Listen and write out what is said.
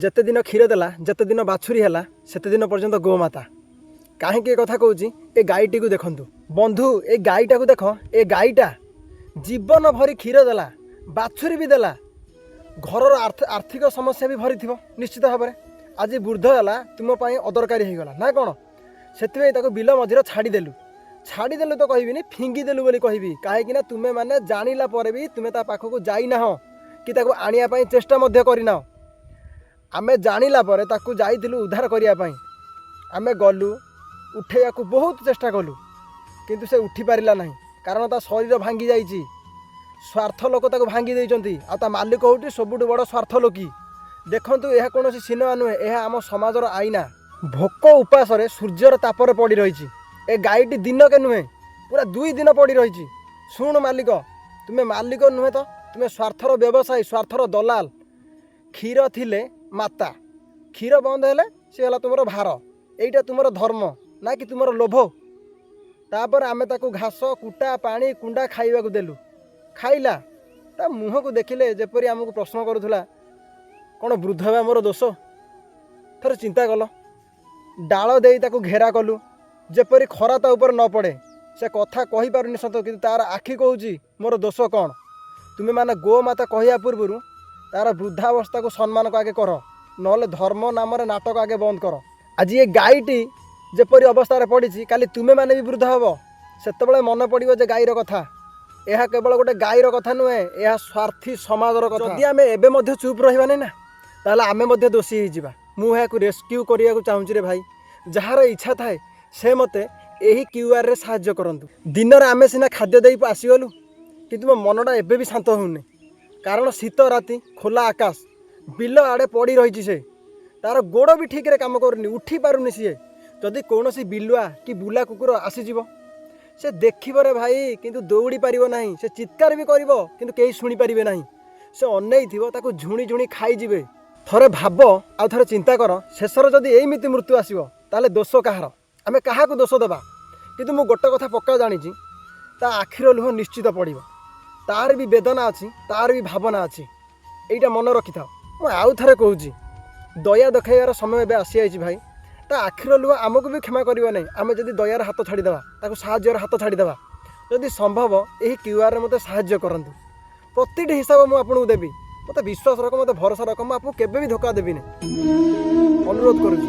ଯେତେ ଦିନ କ୍ଷୀର ଦେଲା, ଯେତେ ଦିନ ବାଛୁରୀ ହେଲା, ସେତେ ଦିନ ପର୍ଯ୍ୟନ୍ତ ଗୋମାତା। କାହିଁକି ଏ କଥା କହୁଛି? ଏ ଗାଈଟିକୁ ଦେଖନ୍ତୁ ବନ୍ଧୁ, ଏ ଗାଈଟାକୁ ଦେଖ। ଏ ଗାଈଟା ଜୀବନ ଭରି କ୍ଷୀର ଦେଲା, ବାଛୁରୀ ବି ଦେଲା, ଘରର ଆର୍ଥିକ ସମସ୍ୟା ବି ଭରିଥିବ ନିଶ୍ଚିତ ଭାବରେ। ଆଜି ବୃଦ୍ଧ ହେଲା, ତୁମ ପାଇଁ ଅଦରକାରୀ ହେଇଗଲା ନା କ'ଣ? ସେଥିପାଇଁ ତାକୁ ବିଲ ମଝିରେ ଛାଡ଼ିଦେଲୁ। ଛାଡ଼ିଦେଲୁ ତ କହିବିନି, ଫିଙ୍ଗିଦେଲୁ ବୋଲି କହିବି। କାହିଁକି ନା ତୁମେ ମାନେ ଜାଣିଲା ପରେ ବି ତୁମେ ତା ପାଖକୁ ଯାଇନାହଁ କି ତାକୁ ଆଣିବା ପାଇଁ ଚେଷ୍ଟା ମଧ୍ୟ କରିନାହ। ଆମେ ଜାଣିଲା ପରେ ତାକୁ ଯାଇଥିଲୁ ଉଦ୍ଧାର କରିବା ପାଇଁ। ଆମେ ଗଲୁ, ଉଠେଇବାକୁ ବହୁତ ଚେଷ୍ଟା କଲୁ, କିନ୍ତୁ ସେ ଉଠି ପାରିଲା ନାହିଁ, କାରଣ ତା ଶରୀର ଭାଙ୍ଗି ଯାଇଛି। ସ୍ୱାର୍ଥ ଲୋକ ତାକୁ ଭାଙ୍ଗି ଦେଇଛନ୍ତି ଆଉ ତା ମାଲିକ ହେଉଛି ସବୁଠୁ ବଡ଼ ସ୍ୱାର୍ଥ ଲୋକୀ। ଦେଖନ୍ତୁ, ଏହା କୌଣସି ସିନେମା ନୁହେଁ, ଏହା ଆମ ସମାଜର ଆଇନା। ଭୋକ ଉପାସରେ ସୂର୍ଯ୍ୟର ତାପରେ ପଡ଼ି ରହିଛି ଏ ଗାଈଟି। ଦିନକେ ନୁହେଁ, ପୁରା 2 ଦିନ ପଡ଼ି ରହିଛି। ଶୁଣୁ ମାଲିକ, ତୁମେ ମାଲିକ ନୁହେଁ ତ, ତୁମେ ସ୍ୱାର୍ଥର ବ୍ୟବସାୟୀ, ସ୍ୱାର୍ଥର ଦଲାଲ। କ୍ଷୀର ଥିଲେ ମାତା, କ୍ଷୀର ବନ୍ଦ ହେଲେ ସେ ହେଲା ତୁମର ଭାର। ଏଇଟା ତୁମର ଧର୍ମ ନା କି ତୁମର ଲୋଭ? ତାପରେ ଆମେ ତାକୁ ଘାସ, କୁଟା, ପାଣି, କୁଣ୍ଡା ଖାଇବାକୁ ଦେଲୁ। ଖାଇଲା। ତା ମୁହଁକୁ ଦେଖିଲେ ଯେପରି ଆମକୁ ପ୍ରଶ୍ନ କରୁଥିଲା, କ'ଣ ବୃଦ୍ଧ ହେବା ମୋର ଦୋଷ? ଥରେ ଚିନ୍ତା କଲ। ଡାଳ ଦେଇ ତାକୁ ଘେରା କଲୁ, ଯେପରି ଖରା ତା ଉପରେ ନ ପଡ଼େ। ସେ କଥା କହିପାରୁନି ସତ, କିନ୍ତୁ ତାର ଆଖି କହୁଛି, ମୋର ଦୋଷ କ'ଣ? ତୁମେମାନେ ଗୋମାତା କହିବା ପୂର୍ବରୁ ତାର ବୃଦ୍ଧାବସ୍ଥାକୁ ସମ୍ମାନକୁ ଆଗେ କର, ନହେଲେ ଧର୍ମ ନାମରେ ନାଟକ ଆଗେ ବନ୍ଦ କର। ଆଜି ଏ ଗାଈଟି ଯେପରି ଅବସ୍ଥାରେ ପଡ଼ିଛି, କାଲି ତୁମେମାନେ ବି ବୃଦ୍ଧ ହେବ। ସେତେବେଳେ ମନେ ପଡ଼ିବ ଯେ ଗାଈର କଥା। ଏହା କେବଳ ଗୋଟେ ଗାଈର କଥା ନୁହେଁ, ଏହା ସ୍ୱାର୍ଥୀ ସମାଜର କଥା। ଯଦି ଆମେ ଏବେ ମଧ୍ୟ ଚୁପ୍ ରହିବାନି ନା, ତାହେଲେ ଆମେ ମଧ୍ୟ ଦୋଷୀ ହେଇଯିବା। ମୁଁ ଏହାକୁ ରେସ୍କ୍ୟୁ କରିବାକୁ ଚାହୁଁଛି ରେ ଭାଇ। ଯାହାର ଇଚ୍ଛା ଥାଏ, ସେ ମୋତେ ଏହି କ୍ୟୁଆର୍ରେ ସାହାଯ୍ୟ କରନ୍ତୁ। ଦିନରେ ଆମେ ସିନା ଖାଦ୍ୟ ଦେଇ ଆସିଗଲୁ, କିନ୍ତୁ ମୋ ମନଟା ଏବେ ବି ଶାନ୍ତ ହେଉନି, କାରଣ ଶୀତ ରାତି, ଖୋଲା ଆକାଶ, ବିଲ ଆଡ଼େ ପଡ଼ି ରହିଛି ସେ। ତାର ଗୋଡ଼ ବି ଠିକ୍ରେ କାମ କରୁନି, ଉଠି ପାରୁନି ସିଏ। ଯଦି କୌଣସି ବିଲୁଆ କି ବୁଲା କୁକୁର ଆସିଯିବ, ସେ ଦେଖିବରେ ଭାଇ, କିନ୍ତୁ ଦୌଡ଼ି ପାରିବ ନାହିଁ। ସେ ଚିତ୍କାର ବି କରିବ, କିନ୍ତୁ କେହି ଶୁଣିପାରିବେ ନାହିଁ। ସେ ଅନେଇଥିବ, ତାକୁ ଝୁଣି ଝୁଣି ଖାଇଯିବେ। ଥରେ ଭାବ ଆଉ ଥରେ ଚିନ୍ତା କର, ଶେଷରେ ଯଦି ଏଇମିତି ମୃତ୍ୟୁ ଆସିବ, ତାହେଲେ ଦୋଷ କାହାର? ଆମେ କାହାକୁ ଦୋଷ ଦେବା? କିନ୍ତୁ ମୁଁ ଗୋଟେ କଥା ପକ୍କା ଜାଣିଛି, ତା ଆଖିର ଲୁହ ନିଶ୍ଚିତ ପଡ଼ିବ। ତାର ବି ବେଦନା ଅଛି, ତାର ବି ଭାବନା ଅଛି। ଏଇଟା ମନେ ରଖିଥାଅ। ମୁଁ ଆଉ ଥରେ କହୁଛି, ଦୟା ଦେଖାଇବାର ସମୟ ଏବେ ଆସିଯାଇଛି ଭାଇ। ତା ଆଖିର ଲୁହ ଆମକୁ ବି କ୍ଷମା କରିବ ନାହିଁ, ଆମେ ଯଦି ଦୟାର ହାତ ଛାଡ଼ିଦେବା, ତାକୁ ସାହାଯ୍ୟର ହାତ ଛାଡ଼ିଦେବା। ଯଦି ସମ୍ଭବ, ଏହି କ୍ୟୁଆର୍ରେ ମୋତେ ସାହାଯ୍ୟ କରନ୍ତୁ। ପ୍ରତିଟି ହିସାବ ମୁଁ ଆପଣଙ୍କୁ ଦେବି। ମୋତେ ବିଶ୍ୱାସ ରଖ, ମୋତେ ଭରସା ରଖ, ମୁଁ ଆପଣଙ୍କୁ କେବେ ବି ଧୋକା ଦେବିନି। ଅନୁରୋଧ କରୁଛି।